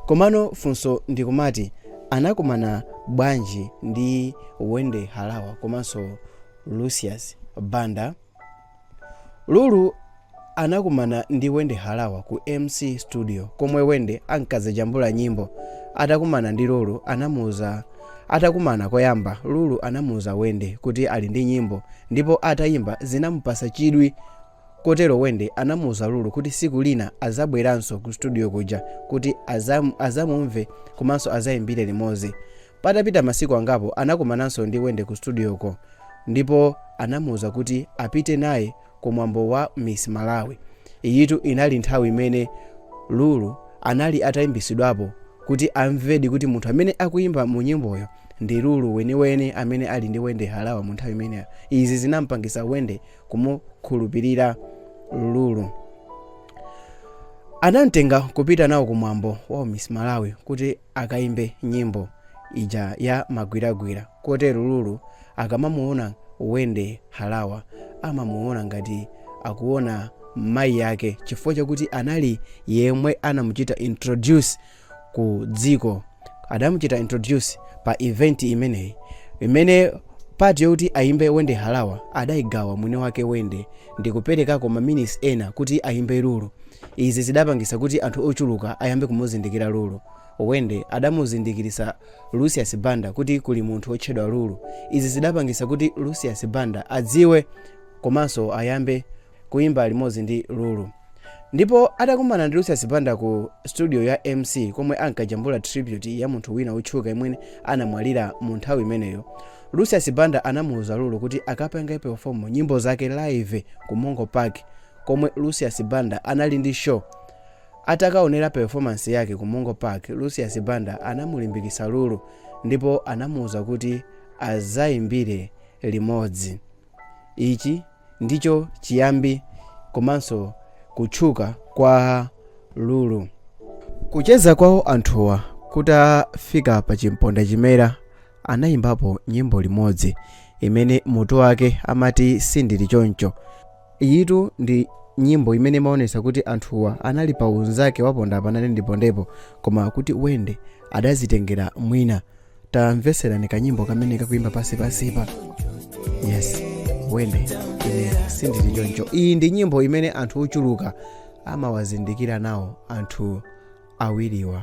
Komano funso ndikumati, anakumana bwanji ndi Wendy Harawa komanso Lucius Banda? Lulu anakumana ndi Wendy Harawa ku MC Studio komwe Wendy ankazajambula nyimbo. Atakumana ndi Lulu anamuuza Atakumana koyamba, Lulu anamuuza Wendy kuti ali ndi nyimbo ndipo atayimba zinamupasa chidwi kotero Wendy anamuuza Lulu kuti siku lina azabweranso ku studio kuja kuti azamumve komanso azayimbire limodzi. Patapita masiku angapo anakumananso ndi Wendy ku studioko ndipo anamuuza kuti apite naye ku mwambo wa Miss Malawi. Iyitu inali nthawi imene Lulu anali atayimbisidwapo kuti amvedi kuti munthu amene akuyimba mu nyimboyo ndi Lulu weniweni amene ali ndi Wendy Harawa mu nthawi imeneyo. Izi zinampangisa Wendy kumukhulupirira Lulu. Anamtenga kupita nawo ku mwambo wa Miss Malawi kuti akayimbe nyimbo ija ya Magwiragwira kotero Lulu akamamuona Wendy Harawa amamuona ngati akuona mayi ake chifukwa chakuti anali yemwe anamuchita introduce ku dziko. Adamuchita introduce pa event imeneyi imene part yokuti ayimbe Wendy Harawa adayigawa mwini wake Wendy ndikuperekako ma minutes ena kuti ayimbe Lulu. Izi zidapangisa kuti anthu ochuluka ayambe kumuzindikira Lulu. Wendy adamuzindikirisa Lucius Banda kuti kuli munthu otchedwa Lulu. Izi zidapangisa kuti Lucius Banda adziwe komanso ayambe kuyimba limodzi ndi Lulu. Ndipo atakumana ndi Lucius Banda ku studio ya MC komwe ankajambula tribute ya munthu wina wotchuka yemwe anamwalira mu nthawi imeneyo, Lucius Banda anamuuza Lulu kuti akapange perform nyimbo zake live ku Mungo Park komwe Lucius Banda anali ndi show. Atakaonera performance yake ku Mungo Park, Lucius Banda anamulimbikitsa Lulu ndipo anamuuza kuti azayimbire limodzi. Ichi ndicho chiyambi komanso kutchuka kwa Lulu. Kucheza kwawo anthuwa kutafika pa chimponda chimera anayimbapo nyimbo limodzi imene mutu wake amati Sindili Choncho. Iyitu ndi nyimbo imene imaonesa kuti anthuwa anali pa unzake waponda apa nane ndipondepo, koma kuti Wendy adazitengera mwina. Tamveserani kanyimbo kamene kakuyimba pasi pasipa. Yes, Wendy, ine sindili choncho. Iyi ndi nyimbo imene anthu ochuluka amawazindikira nawo anthu awiriwa.